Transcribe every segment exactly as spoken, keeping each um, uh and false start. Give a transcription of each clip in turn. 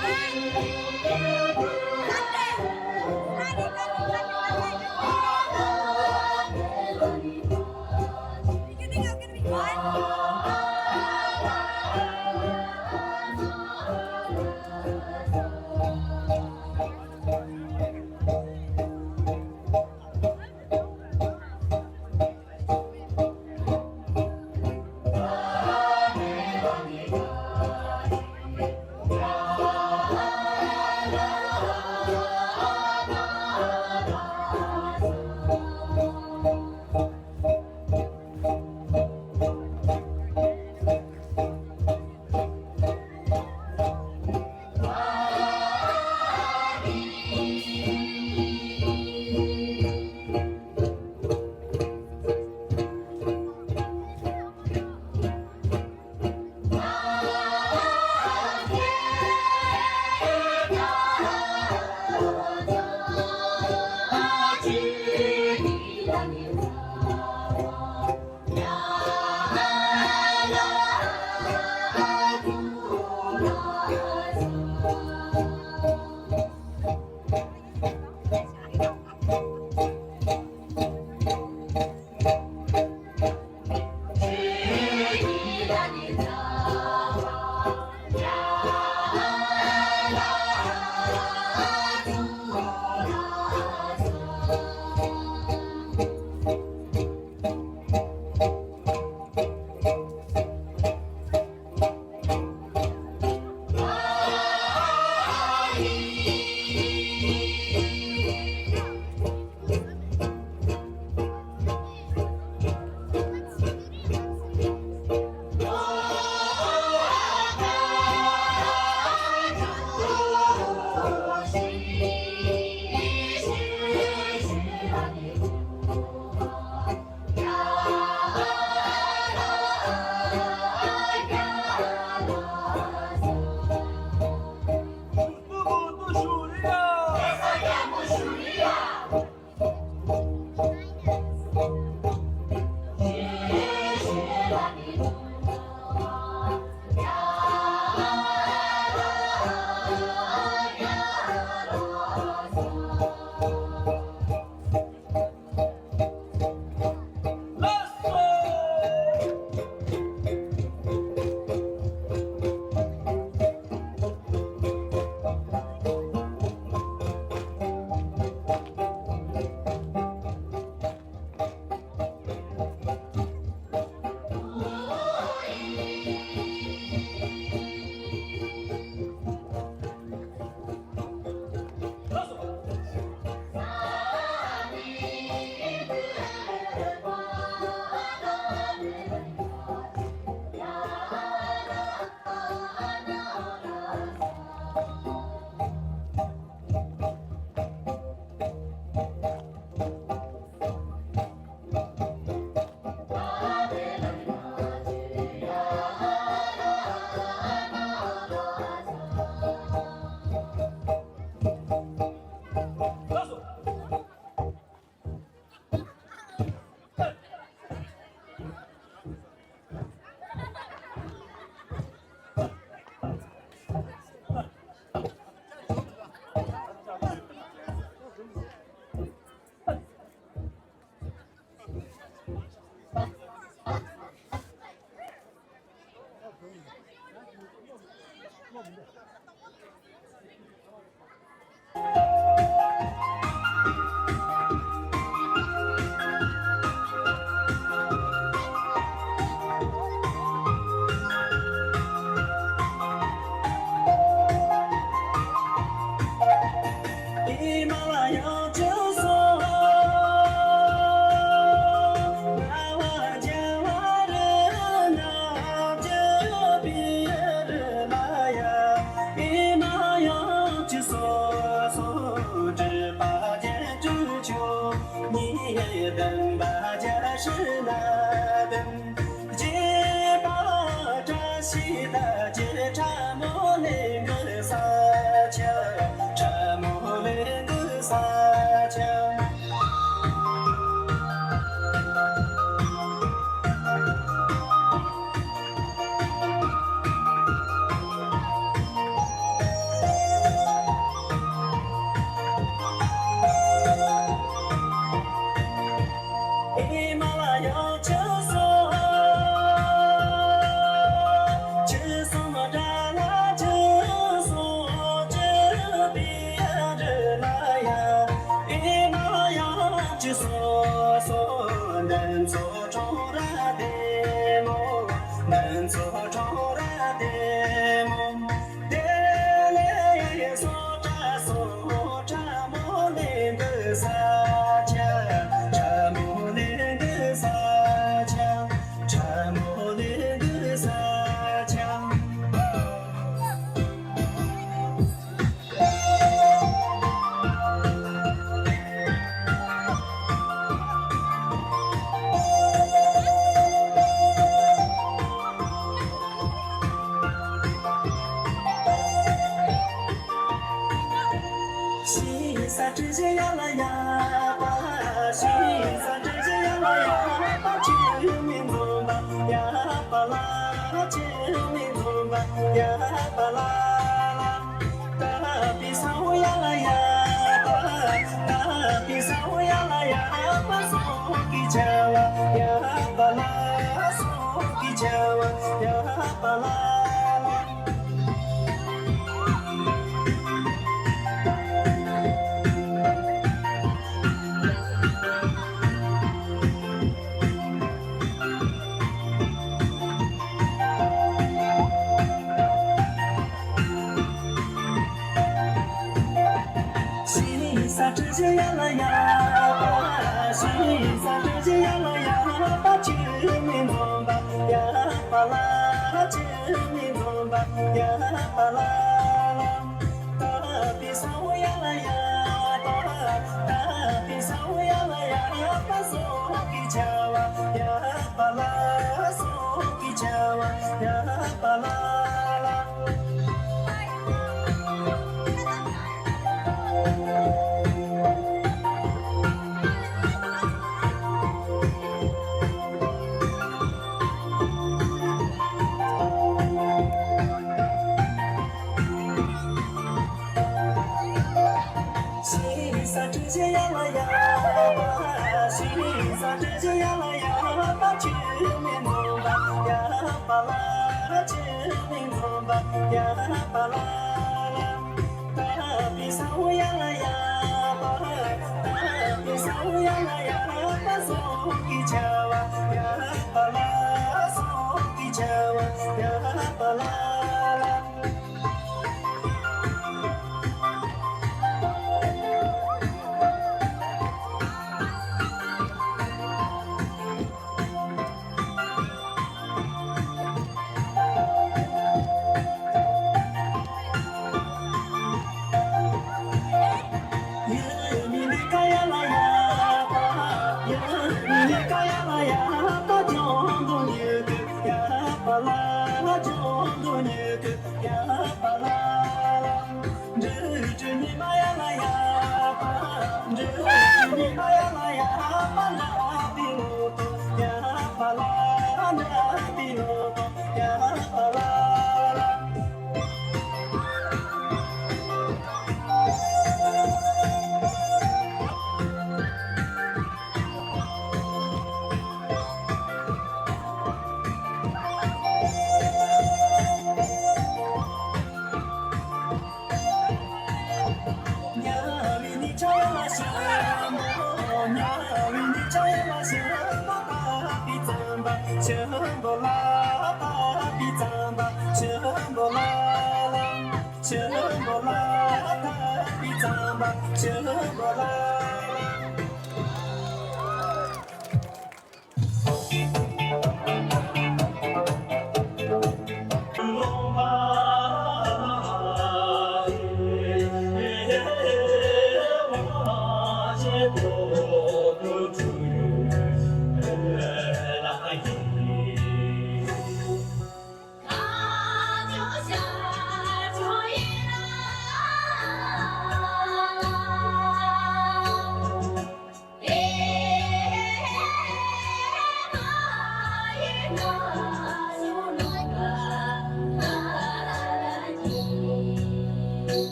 You think it's gonna be fun?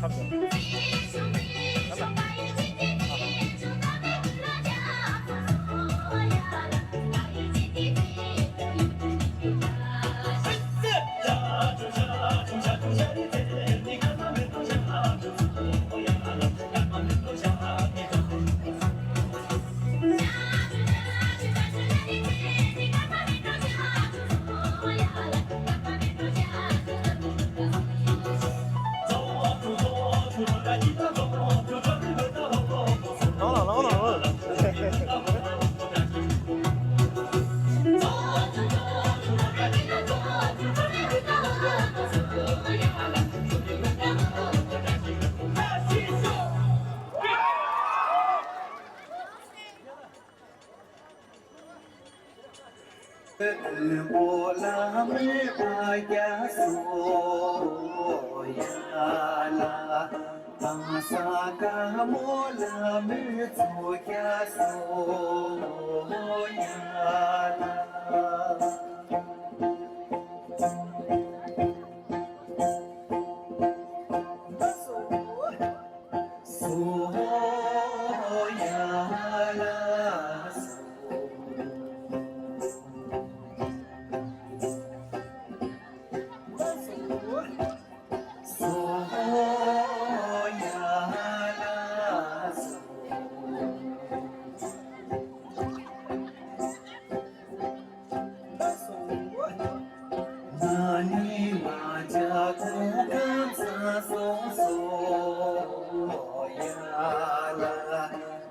བདུན་པོ་ལ་མོའི་བ་རྒྱ་སོ་ཡ་ལ། གང་ས་ག་མོ་ལ་མོའི་ཚོ་རྒྱ་སོ་ཡ་ལ། སོ་ཡ་ལ་སོ། སོ་ཡ་ལ་སོ། ན་ནི་མ་ཇ་གུ་ག་ཚ་སོ་སོ་ཡ་ལ།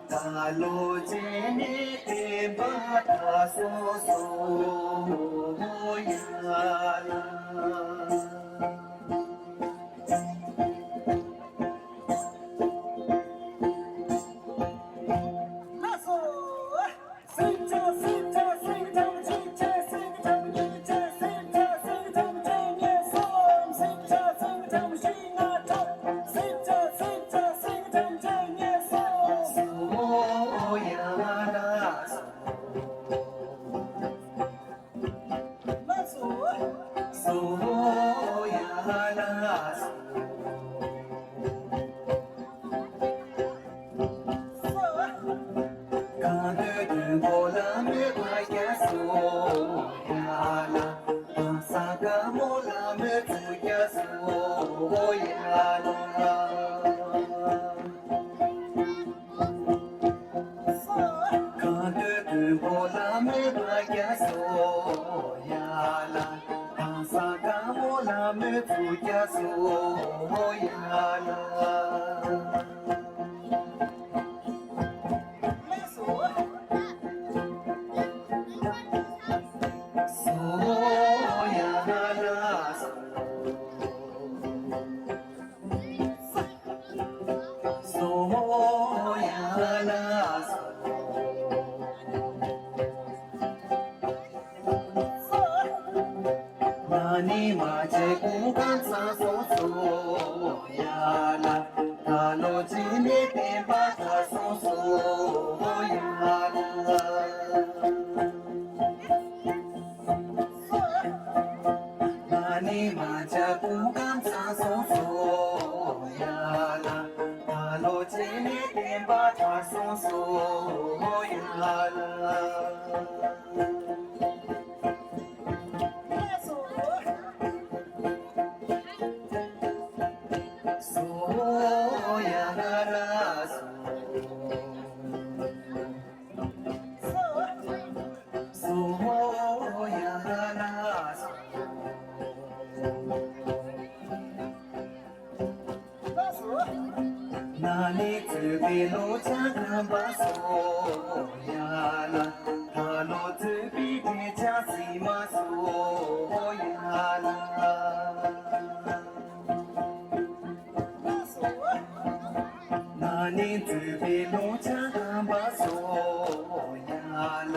ད་ལོ་ཅེ་ནི་ཏེ་བ་ད་སོ་སོ་ཡ་ལ། སོ་ཡ་ལ་སོ། གང་འདོད་དུས་འཁོར་ལ་མོས་པ་རྒྱ་སོ་ཡ་ལ། གང་ས་ག་མོ་ལ་མོས་ཚུལ་རྒྱ་སོ་ཡ་ལ། གང་འདོད་དུས་འཁོར་ལ་མོས་པ་རྒྱ་སོ་ཡ་ལ། གང་ས་ག་མོ་ལ་མོས་ཚུལ་རྒྱ་སོ་ཡ་ལ། སོ་ཡ་ལ་སོ། སོ་ཡ་ལ་སོ། ན་ནི་མ་ཇ་གུ་ག་ཚ་སོ་སོ་ཡ་ལ། ད་ལོ་ཅི་ནི་བསྟན་པ་ད་སོ་སོ་ཡ་ལ། ན་ནི་མ་ཇ་གུ་ག་ཚ་སོ་སོ་ཡ་ལ། ད་ལོ་ཅི་ནི་བསྟན་པ་ད་སོ་སོ་ཡ་ལ། སོ་ཡ་ལ་སོ། སོ་ཡ་ལ་སོ། ན་ནི་རྩོད་པའི་ལོ་ཆ་ཁམས་པ་སོ་ཡ་ལ། ད་ལོ་རྩོད་པའི་འདྲེ་ཆ་སྲིན་མ་སོ་ཡ་ལ། ན་ནི་རྩོད་པའི་ལོ་ཆ་ཁམས་པ་སོ་ཡ་ལ།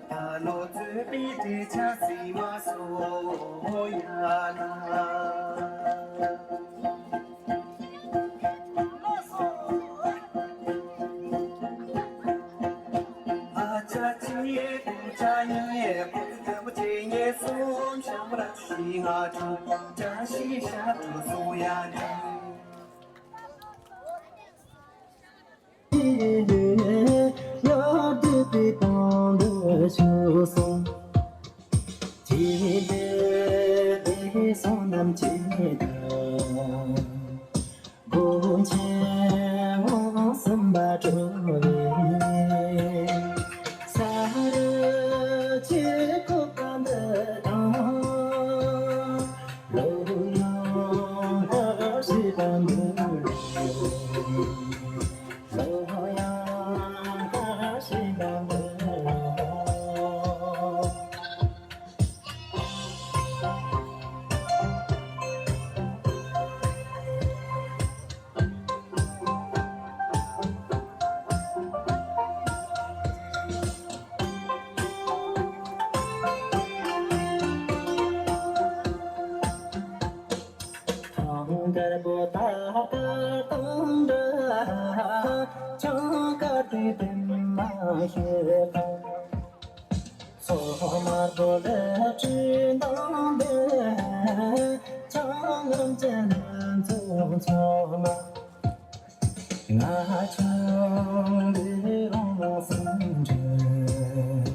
ད་ལོ་རྩོད་པའི་འདྲེ་ཆ་སྲིན་མ་སོ་ཡ་ལ། ཨ་ཅག་ཅིག་ཡེ་ཀུ་ཅག་ཡེ་ཀུ་ཀུ་ཀུ་ཅེ་ཉེ་སོ་ཤམ་ར་ཤི་ང་ཀྲུ་ཅ་ཤི་ཤ་ཀྲུ་སུ་ཡ་ཀྲུ། དང་དཀར་པོ་ད་ལྟ་དང་འདྲ། ཆང་དཀར་དེ་དེ་མ་ཤེས་པ། སོ་དམར་པོ་ལས་བྲིས་དང་ལྡན། ཆང་ངམ་ཅན་ལ་མཚོ་མཚོ་མ། ང་ཆུང་འདི་རང་རང་སེམས་འདྲེན།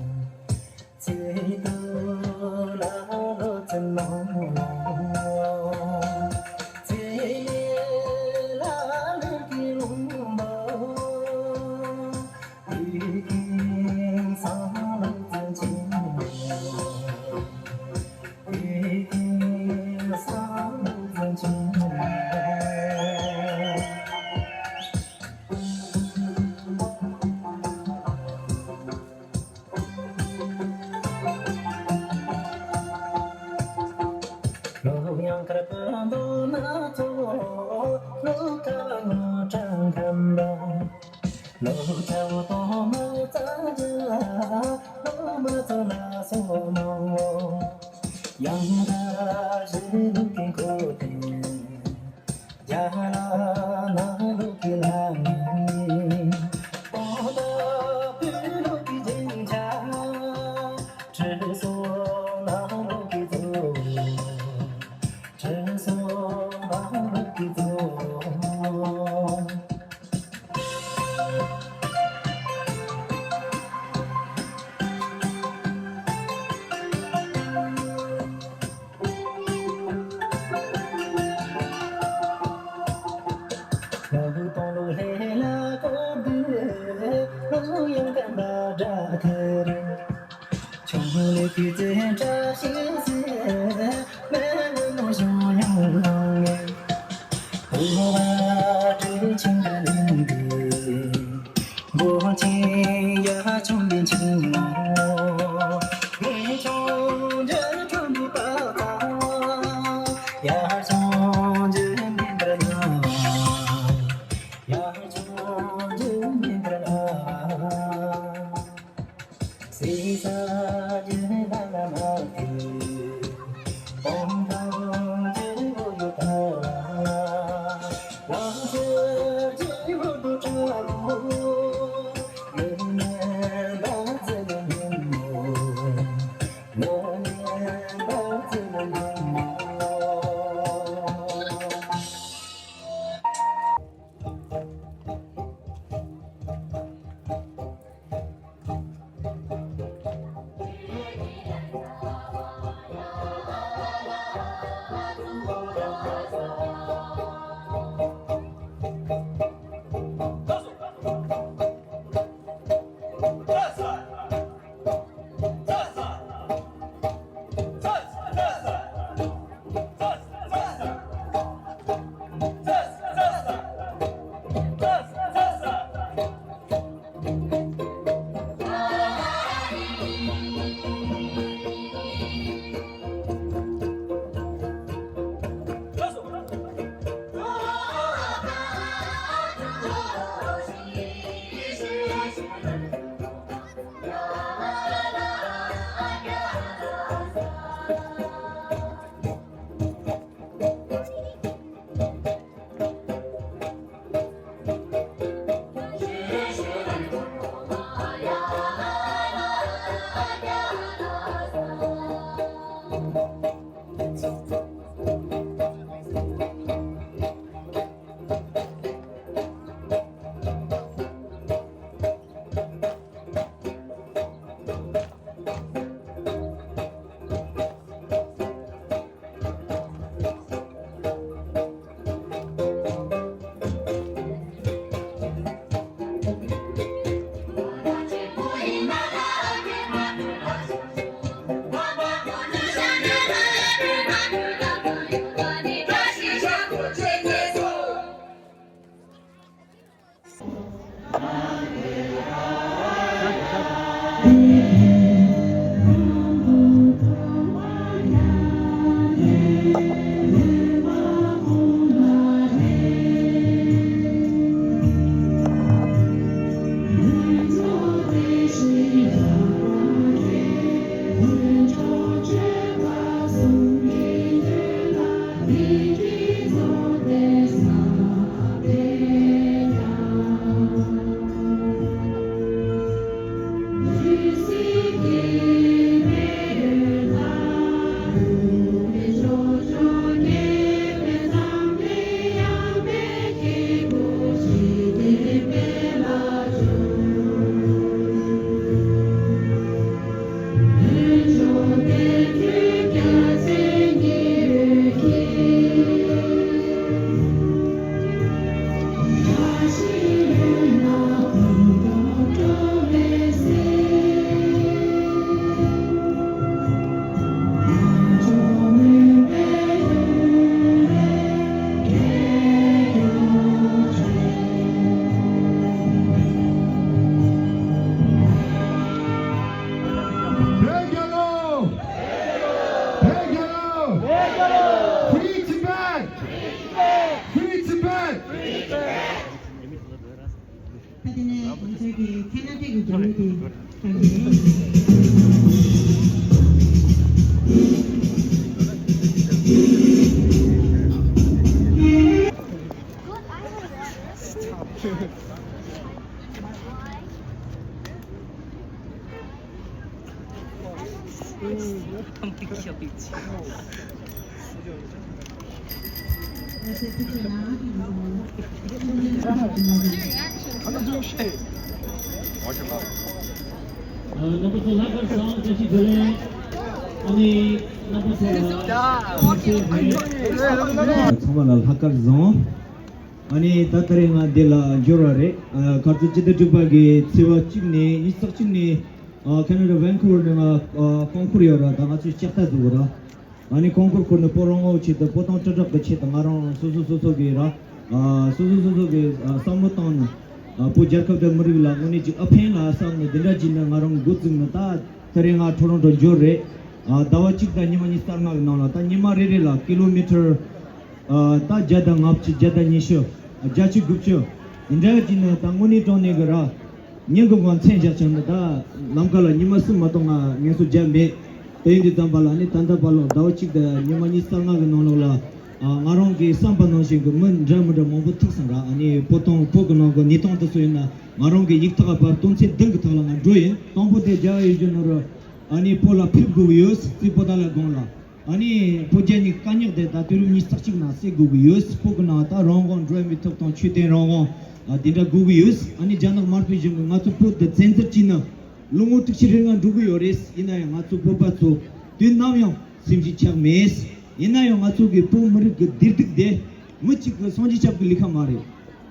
ཚེ་དུ་ལ་ལོ་ཚེ་ནང་ཚེ་ལ་ལུ་གི་ལུང་མ། ཡི་གེ་སང་ལུ་ཚེ་ཆེན། ལོ་ཁ་བོ་དོ་མ་ཙ་རྒྱ། ལོ་མ་ཙོ་ལ་སོ་མང་བོ། ཡང་ར་རི་ལུག་གི་མགོ་དེ། རྒྱ་ལ་ན་ལུག་གི་ལ་མི། པོ་ཏ་པི་ལུག་གི་ཇིང་ཆ། ཁྲི་སོ་ན་ལུག་གི་ཛུ། ཁྲི་སོ་ན་ལུག་གི་ཛུ། ལོ་གཏོང་ལོ་ལྷས་ལ་གོ་བསྡུར། ལོ་ཡང་གན་པ་འདྲ་ཐེ་རེ། ཆུང་ལས་ཀྱི་རྩེ་འདྲ་ཞིག་ཟེར། མེ་མེ་མོ་ཞོ་ཡང་ལང་ངེ། ཨུ་བ་དྲི་ཆིང་ག་ལིང་གི། མགོ་ཆེན་ཡ་ཆུང་ལིང་ཆིང་མོ། མི་ཆུང་འཇའ་ཆུང་གི་པ་ཏ། ཡ་ཆུང་འཇའ་མི་འདྲ་ལ། ཡ་ཆུང་འཇའ་མི་འདྲ་ལ། སི་ས་འཇའ་ལ་ལ་ལ། ཁེ་ན་ཌ་གི་རྒྱ་མི་དེ་ད་གི་རྣམ་པ་ཚོ་ལྷག་དཀར་བཟང་བཀྲ་ཤིས་བདེ་ལེགས། ཨ་ནི་རྣམ་པ་ཚོ་ལ་ཚང་མ་ལ་ལྷག་དཀར་བཟང་། ཨ་ནི་ད་ལྟ་རེ་ང་འདི་ལ་འབྱོར་བ་རེད། ཨ་ཁ་རྩང་སྤྱི་ཟླ་དྲུག་པ་གི་ཚེས་པ་གཅིག་ནས་ཉི་ཤུ་རྩ་གཅིག་ནས་ཨ་ཁེ་ན་ཌ་ཝན་ཁུ་ཝར་ནས་ང་ཨ་ཀོང་ཁུར་ཡོད་ར། ད་ང་ཚོས་ལྕགས་རྟ་བཟོ་གི་ར། ཨ་ནི་ཀོང་ཁུར་ཁུར་ནས་བོད་རང་དབང་ཆེད་དུ་བོད་དོན་དྲིལ་བསྒྲགས་ཀྱི་ཆེད་དུ་ང་རང་སོ་སོ་སོ་སོ་གི་ར། ཨ་སོ་སོ་སོ་སོ་གི་ཨ་བསམ་བློ་བཏང་ནས་ཨ་བོད་རྒྱལ་ཁབ་དང་མི་རིགས་ལ་དངོས་གནས་ཅིག་ཨ་ཕན་ལ་བསམ་ནས་འདི་འདྲ་བྱས་ནས་ང་རང་འགོ་བཙུགས་ནས། ད་དེ་རིང་ང་ཊོ་རོན་ཊོ་འབྱོར་རེད། ཨ་ཟླ་བ་གཅིག་དང་ཉི་མ་ཉི་ཤུ་རྩ་ལྔ་གི་ནང་ལ་ད་ཉི་མ་རེ་རེ་ལ་ཀི་ལོ་མི་ཊར་ཨ་ད་བརྒྱ་དང་ལྔ་བཅུ། བརྒྱ་དང་ཉི་ཤུ། བརྒྱད་ཅུ། དགུ་བཅུ། འདི་འདྲ་བྱས་ནས་ད་དངོས་གནས་དྲང་གནས་གི་ར། ཉིན་གུང་གང་མཚན་བཞག་ཀྱང་ད་ལམ་ཁ་ལ་ཉི་མ་གསུམ་མ་གཏོགས་ང་ངལ་གསོ་བརྒྱབ་མེད། དེ་ཡིན་དུས་ཙམ་པ་ལ་ནི་ད་ལྟ་བར་ལ་ཟླ་བ་གཅིག་དང་ཉི་མ་ཉི་ཤུ་རྩ་ལྔ་གི་ནང་ལོགས་ལ་ཨ་ང་རང་གིས་བསམ་པ་ནང་བཞིན་གྱི་མི་འདྲ་མི་འདྲ་མང་པོ་ཐུག་སོང་ར། ཨ་ནི་བོད་དོན་བོད་ཀྱི་ནང་གི་གནས་སྟངས་དེ་ཚོ་ཡིན་ན་ང་རང་གི་ཡིག་ཐོག་ག་ཕར་དོན་ཚན་བདུན་གྱི་ཐོག་ལ་ང་འགྲོ་ཡིན། དང་པོ་དེ་རྒྱ་ཡིག་གཞུང་ནང་རུ་ཨ་ནི་བོད་ལ་ཕེབས་དགོས་ཀྱི་ཡོད། རྩིས་པོ་ཏ་ལ་དགོངས་ལ། ཨ་ནི་བོད་རྒྱ་གཉིས་དཀའ་རྙོག་དེ་ད་དུས་རབས་ཉི་ཤུ་རྩ་གཅིག་ནང་སེལ་དགོས་ཀྱི་ཡོད། བོད་ཀྱི་ནང་ད་རང་དབང་འགྲོ་བའི་མི་ཐོབ་ཐང་ཆོས་དད་རང་དབང་ཨ་དེ་འདྲ་དགོས་ཀྱི་ཡོད། ཨ་ནི་རྒྱ་ནག་དམར་པོའི་གཞུང་གིས་ང་ཚོ་བོད་དེ་བཙན་འཛུལ་བྱས་ན་ལོ་ངོ་དྲུག་ཅུ་རེ་ལྔ་འགྲོ་གི་ཡོད་རེད། ཡིན་ན་ཡང་ང་ཚོ་བོད་པ་ཚོ་དུས་ནམ་ཡང་སེམས་ཤུགས་ཆག་མེད། ཡིན་ན་ཡང་ང་ཚོ་གི་བོད་མི་རིགས་ཀྱི་བདེ་སྡུག་དེ་མི་གཅིག་གི་སངས་རྒྱས་སྐྱབས་ཀྱི་ལས་ཀ་མ་རེད།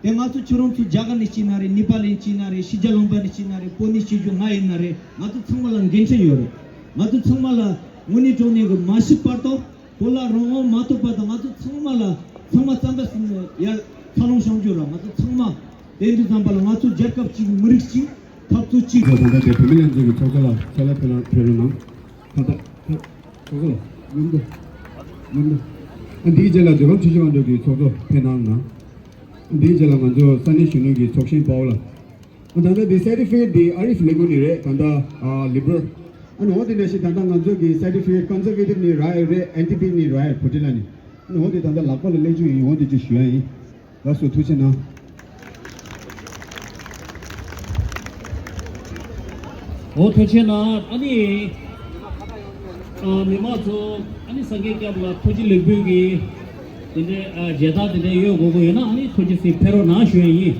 དེ་ང་ཚོ་ཁྱོད་རང་ཚོ་རྒྱ་གར་ནས་སྐྱེས་ན་རེད། ནེ་པཱལ་ནས་སྐྱེས་ན་རེད། ཕྱི་རྒྱལ་ལུང་པ་ནས་སྐྱེས་ན་རེད། བོད་ནས་སྐྱེས་རྒྱུ་ང་ཡིན་ན་རེད། ང་ཚོ་ཚང་མ་ལ་འགན་འཁྲི་ཡོད་རེད། ང་ཚོ་ཚང་མ་ལ་དངོས་གནས་དྲང་གནས་ཀྱི་མ་ཤི་བར་དུ་བོད་ལ་རང་དབང་མ་ཐོབ་བར་དུ་ང་ཚོ་ཚང་མ་ལ་ཚང་མ་རྩམ་པ་ཟ་ནས་ཡར་འཚར་ལོངས་བྱུང་རྒྱུ་རེད། ང་ཚོ་ཚང་མ་དེ་འདྲ་ཙམ་པ་ལ་ང་ཚོ་རྒྱལ་ཁབ་གཅིག་མི་རིགས་གཅིག་འཐབ་རྩོད་གཅིག་ད་ལྟ་དེ་བོད་མི་ལྷན་ཚོགས་ཀྱི་ཚོགས་གཙོ་ལགས་ཕྱག་ལས་ཕེབས་རོགས་གནང་། ད་ལྟ་ཚོགས་གཙོ་ལགས་མཉམ་དུ་མཉམ་དུ། ཨ་འདིའི་རྗེས་ལ་འདོད་ཁམས་ཆུ་བཞི་སྒང་དྲུག་གི་ཚོགས་གཙོ་ཕེབས་གནང་གནང་། འདིའི་རྗེས་ལ་ང་ཚོ་ས་གནས་གཞོན་ནུ་གི་ཚོགས་གཞོན་པའོ་ལགས། ཨ་ད་ལྟ་འདི་སར་ཊི་ཕི་ཀེཊ་འདི་ཨ་རིབ་ལས་ཁུངས་ནས་རེད། ད་ལྟ་ཨ་ལི་བྷ་རལ། ཨ་ནི་འོ་དེ་ནང་བཞིན་ད་ལྟ་ང་ཚོ་གི་སར་ཊི་ཕི་ཀེཊ་ཀོན་སར་ཝེ་ཊིབ་ནས་རག་ཡོད་རེད། ཨེན་ཌི་པི་ནས་རག་ཡོད། བྷུ་ཊི་ལ་ནས། ཨ་ནི་འོ་དེ་ད་ལྟ་ལག་པ་ལ་སླེབས་རྒྱུ་ཡིན། འོ་དེ་ཅིག་ཞུ་ཡ་ཡིན། ལགས་སོ། ཐུགས་རྗེ་གནང་། འོ་ཐུགས་རྗེ་གནང་། ཨ་ནི་ཨ་མི་མང་ཚོ་ཨ་ནི་སངས་རྒྱས་སྐྱབས་ལ་ཐུགས་རྗེ་ལེགས་འབུལ་གྱི་དེ་འདྲའི་ཨ་མཇལ་དར་དེ་འདྲ་ཡོད་དགོས་དགོས་ཡོད་ན་ཨ་ནི་ཐུགས་རྗེ་གཟིགས་ཕེབས་རོགས་གནང་ཞུ་ཡ་ཡིན།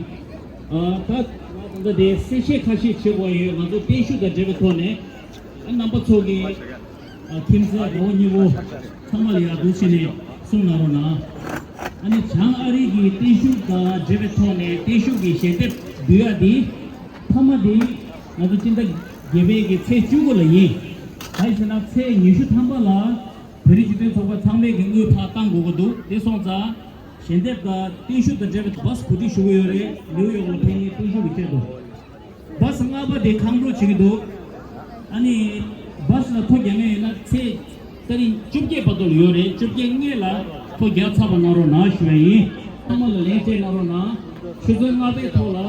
ཨ་ད་ང་ད་ལྟ་དེ་གསལ་བཤད་ཁ་ཤས་བྱེད་དགོས་ཡོད། ང་ཚོ་བརྟན་བཞུགས་དང་འབྲེལ་བའི་ཐོག་ནས་ཨ་རྣམ་པ་ཚོ་གི་ཨ་ཁྱིམ་མཚེས་གྲོགས་པོ་གཉིས་པོ་ཚང་མ་ལ་ཡར་འདུག་བྱས་ནས་གསུང་གནང་རོགས་གནང་། ཨ་ནི་བྱང་ཨ་རི་གི་བརྟན་བཞུགས་དང་འབྲེལ་བའི་ཐོག་ནས་བརྟན་བཞུགས་ཀྱི་ཞལ་འདེབས་བསྡུ་ཡག་འདི་མཐའ་མ་འདི་ང་ཚོ་སྤྱི་ཟླ་བརྒྱད་པའི་གི་ཚེས་བཅུ་དགུ་ལ་ཡིན། གང་ཡིན་ཟེར་ན་ཚེས་ཉི་ཤུ་ཐམ་པ་ལ་བོད་རིགས་སྤྱི་མཐུན་ཚོགས་པ་ཚང་མས་ཀྱི་དངུལ་ཕར་བཏང་དགོས་ཀྱི་འདུག་དེ་སོང་ཙང་ཞལ་འདེབས་དང་བརྟན་བཞུགས་དང་འབྲེལ་བའི་བྷ་སི་གོ་སྒྲིག་ཞུ་གི་ཡོད་རེད། ནིའུ་ཡོག་ལ་ཕེབས་མཁན་བརྟན་བཞུགས་ཀྱི་ཆེད་དུ། བྷ་སི་ལྔ་པ་དེ་ཁ་འགྲོ་བྱེད་ཀྱི་འདུག་ཨ་ནི་བྷ་སི་ལ་ཐོ་རྒྱག་མཁན་ཡོད་ན་ཚེས་ཏ་རིག་བཅོ་བརྒྱད་བར་དུ་ལ་ཡོད་རེད། བཅོ་བརྒྱད་སྔོན་ལ་ཐོ་རྒྱག་ཚར་བ་གནང་རོགས་གནང་ཞུ་བ་ཡིན། ཚང་མ་ལ་ལན་སྤྲད་གནང་རོགས་གནང་། ཆུ་ཚོད་ལྔ་པའི་ཐོག་ལ་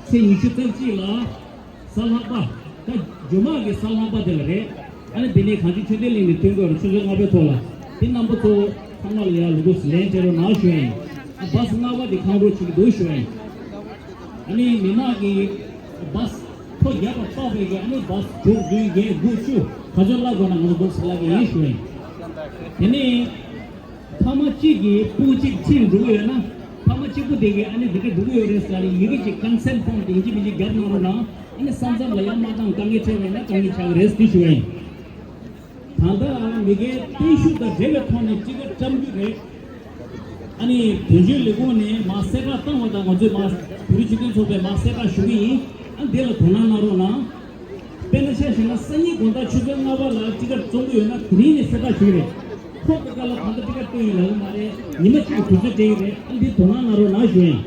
ཚེས་ཉི་ཤུ་རྩ་གཅིག་ལ་གཟའ་ལྷག་པ། ད་རྒྱུ་མ་གི་གཟའ་ལྷག་པ་དེ་ལ་རེད། ཨ་ནི་དེ་ནས་གངས་ཅན་ཆོས་ལྡན་གླིང་ནས་ཐོན་དགོས་རེད། ཆུ་ཚོད་ལྔ་པའི་ཐོག་ལ། དེ་རྣམ་པ་ཚོ་ཚང་མ་ལ་ཡར་ལུས་པོ་ལན་སྤྲད་རོགས་གནང་ཞུ་ཡ་ཡིན། ཨ་བྷ་སི་ལྔ་པ་དེ་ཁ་འགྲོ་བྱེད་ཀྱི་འདུག་ཞུ་ཡ་ཡིན། ཨ་ནི་མི་མང་གིས་བྷ་སི་ཐོ་རྒྱག་པ་ལྟོགས་པའི་གི་ཨ་ནི་བྷ་སི་དྲུག་བདུན་བརྒྱད་དགུ་བཅུ་ག་ཚོད་བརླག་དགོས་ན་ང་ཚོ་འདུག་སེ་བརླག་གི་ཡིན་ཞུ་ཡ་ཡིན། དེ་ནས་ཕ་མ་གཅིག་གིས་སྤུ་གུ་གཅིག་ཁྲིད་འགྲོ་གི་ཡོད་ན་ཕ་མ་གཅིག་པུ་དེ་གིས་ཨ་ནི་འདི་ག་འགྲོ་གི་ཡོད་རེད་ཟེར་ཡི་གེ་གཅིག་ཀོན་སེན་ཕོམ་དེ་ཡིན་གཅིག་མིན་གཅིག་བརྒྱབ་གནང་རོགས་གནང་། ཨ་ནི་ས་མཚམས་ལ་ཡང་མ་བཏང་དཀའ་ངལ་འཕྲད་པ་ཡིན་ན་དཀའ་ངལ་ཆགས་ཀྱི་རེད་ཟེར་ཞུ་བ་ཡིན། ད་ལྟ་མི་སྒེར་བརྟན་བཞུགས་དང་འབྲེལ་བའི་ཐོག་ནས་སྤྱི་ཁྱབ་བཀྲམ་རྒྱུ་རེད། ཨ་ནི་དོན་གཅོད་ལས་ཁུངས་ནས་མར་གསལ་བསྒྲགས་བཏང་བ་དང་ང་ཚོས་མར་བོད་རིགས་སྤྱི་མཐུན་ཚོགས་པས་མར་གསལ་བསྒྲགས་ཞུ་གི་ཡིན། ཨ་འདི་ལ་དོ་སྣང་གནང་རོགས་གནང་། དཔེར་ན་ཆ་བཞག་ན་སང་ཉིན་དགོང་དག་ཆུ་ཚོད་ལྔ་པ་ལ་ཊི་ཀེ་ཊི་བཙོང་གི་ཡོད་ན་དེ་རིང་ནས་གསལ་བསྒྲགས་ཞུ་གི་རེད། ཁོ་གི་སྐབས་ལ་ད་ལྟ་ཊི་ཀེ་ཊི་བཏོན་ཡོད་ལབ་ཀྱི་མ་རེད། ཉི་མ་གཅིག་གི་དུས་ཚོད་སྤྲད་ཀྱི་རེད། ཨ་འདི་དོ་སྣང་གནང་རོགས་གནང་ཞུ་ཡིན།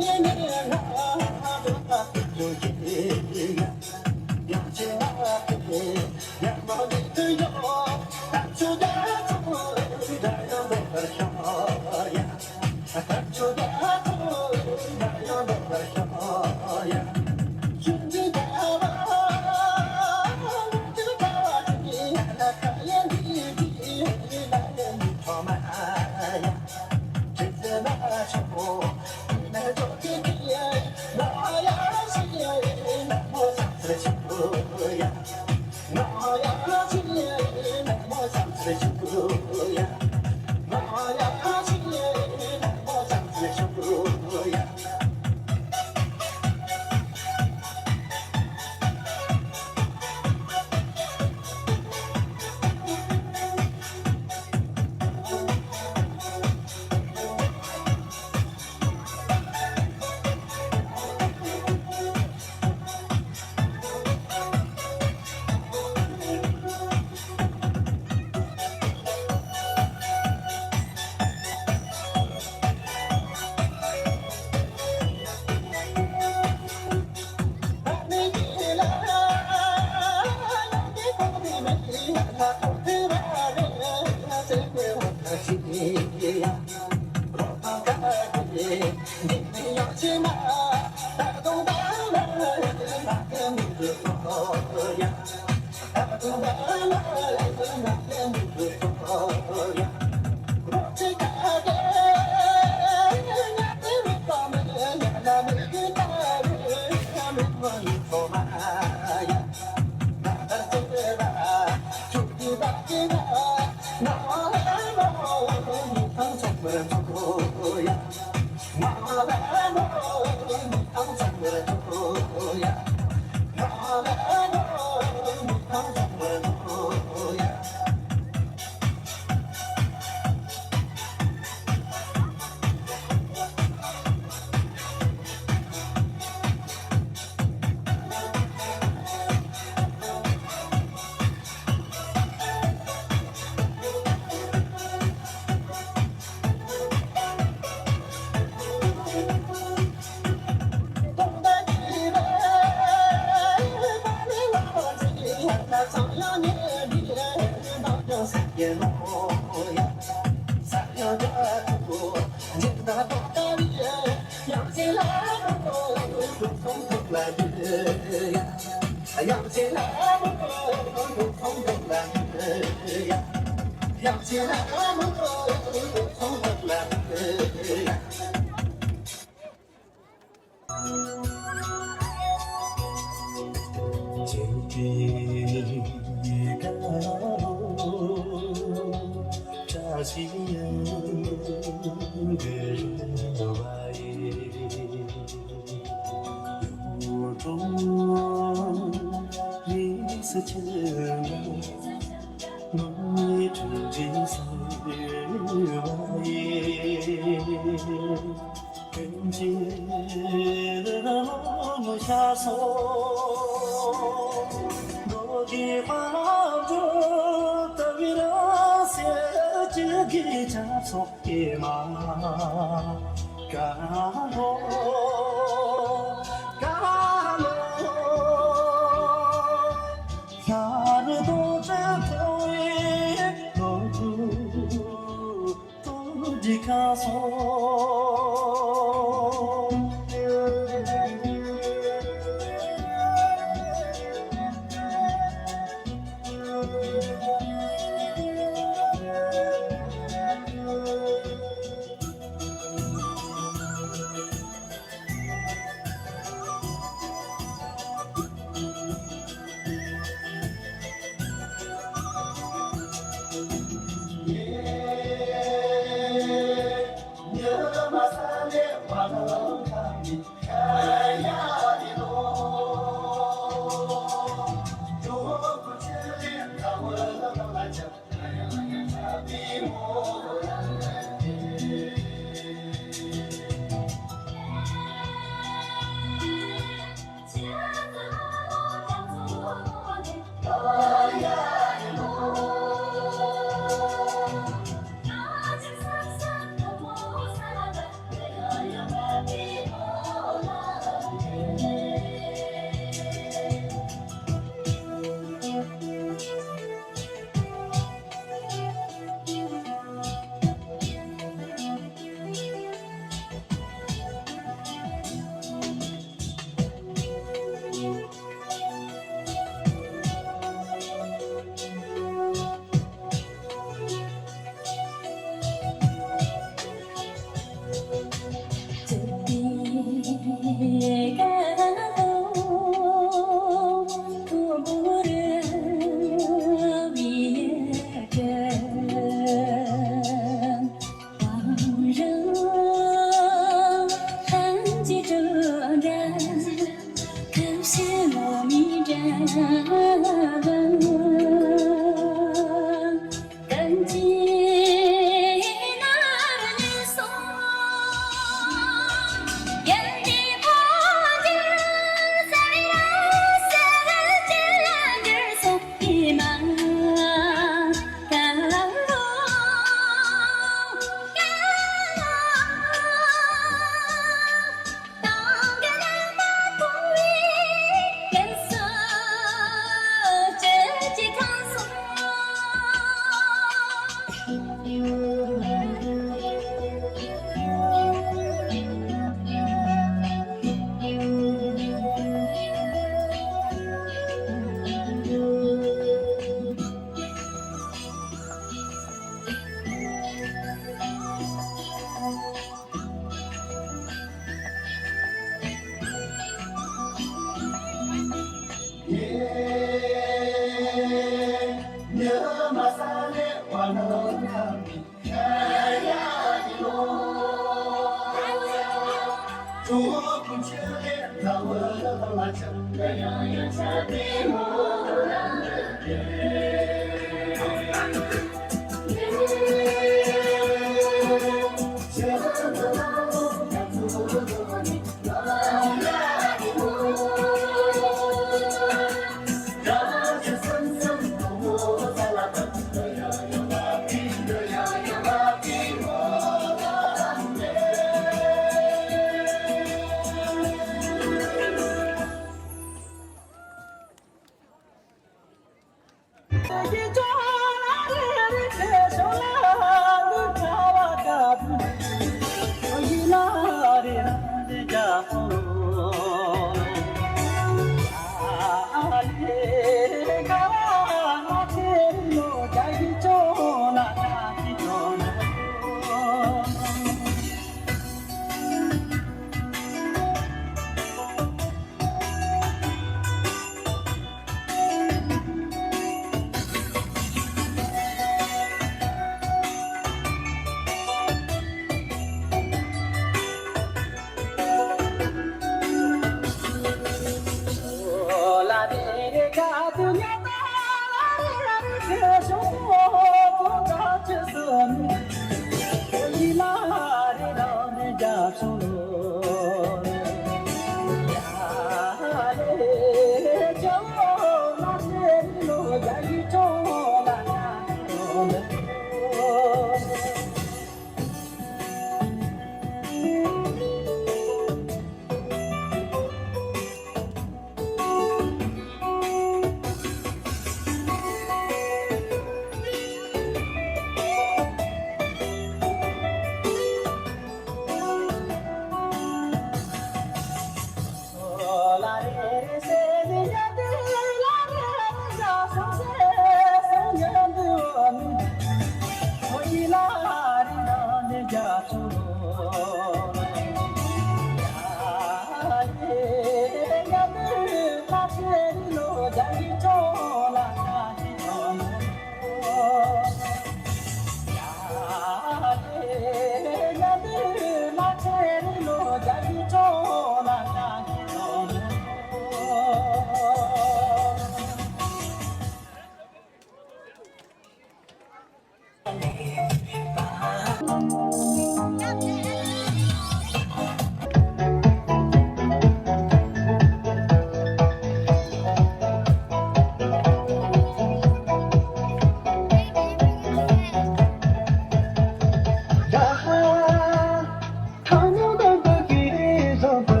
ཐང་ནོ་དང་དག་གི་རེ་བཟང་དུ།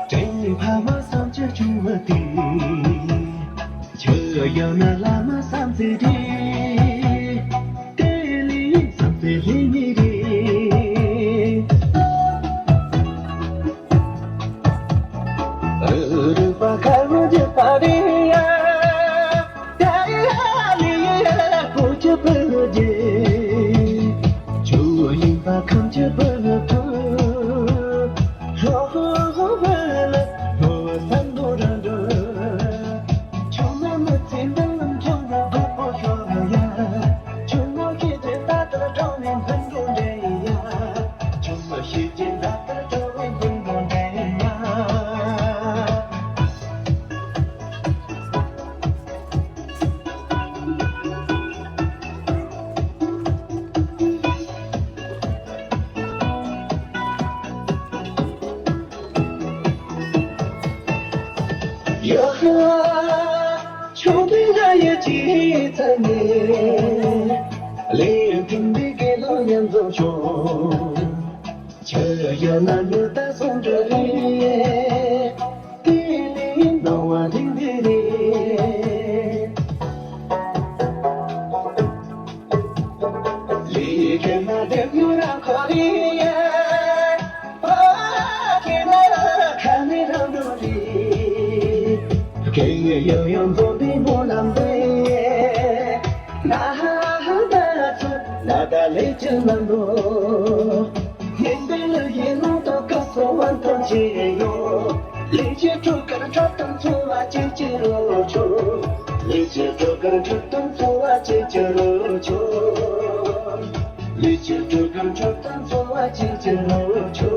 དྲན་ཕ་མ་བསམ་ཚུལ་བྱུང་བ་དེ། ཆུ་ཡང་ན་བླ་མ་བསམ་ཚུལ་དེ། དེ་ལས་བསམ་ཚུལ་ལྷན་ཉིད་རེད། རུ་རུ་པ་ཁ་རུ་རྒྱུ་པ་རེད་ཡ། ད་ཡ་ལི་ཡ་ཀུ་ཅི་པུ་རྒྱུ། ཆུ་ཡིན་པ་ཁམས་ཀྱི་བུ་ཕུ། ལྷོ་ཧོ་ཧོ་བུ་ལ་ལྷོ་བ་ས་མདོ་ར་འགྲོ། ཆུ་མོ་མི་ཚེ་འདི་ལམ་ཁྱོད་ལ་དགོས་པོ་ཤོར་ཡ། ཆུ་མོ་ཁྱེད་ཀྱི་ལྟ་ལྟར་གྲོང་ནས་འཛིན་འགྲོ་འདྲེ་ཡ། ཆུ་མོ་ཤེས་ཀྱི་ལྟ་ལྟར་གྲོང་ནས་འཛིན་འགྲོ་འདྲེ་ཡ། ཡ་ཧ། ཆུང་དུས་ང་ཡི་ཅི་ཚ་ནས། ལས་མཐུན་པའི་དགེ་སློང་ཡང་འཛོམས་ཤོག་ཆུ་ཡོད་ན་ཉི་ཟླ་སུམ་འགྲོ་རེད། དེ་ནི་སྣང་བ་རིང་རིང་རེད། ལས་ཀྱི་མ་བདེ་མྱུར་རང་ཁོ་རེད། ཨ་ཁྱེད་ལ་ཁ་ནས་རང་འགྲོ་རེད། སྐད་ཡང་ཡང་འཛོམས་པའི་སྨོན་ལམ་རེད། ན་ཧ་ཧ་ད་ཚོ་ན་ད་ལས་ཀྱི་མ་འགྲོ། ངན་པའི་ལུགས་ཡིན་ནོ་དོ་ཀ་སོ་བ་མཐོང་ཆེ་ཡོད། ལས་ཀྱི་སྤྲོ་གར་འཕྲོད་དང་འཚོ་བ་སྐྱིད་ཀྱི་རོ་ཆོ། ལས་ཀྱི་སྤྲོ་གར་འཕྲོད་དང་འཚོ་བ་སྐྱིད་ཀྱི་རོ་ཆོ། ལས་ཀྱི་སྤྲོ་གར་འཕྲོད་དང་འཚོ་བ་སྐྱིད་ཀྱི་རོ་ཆོ།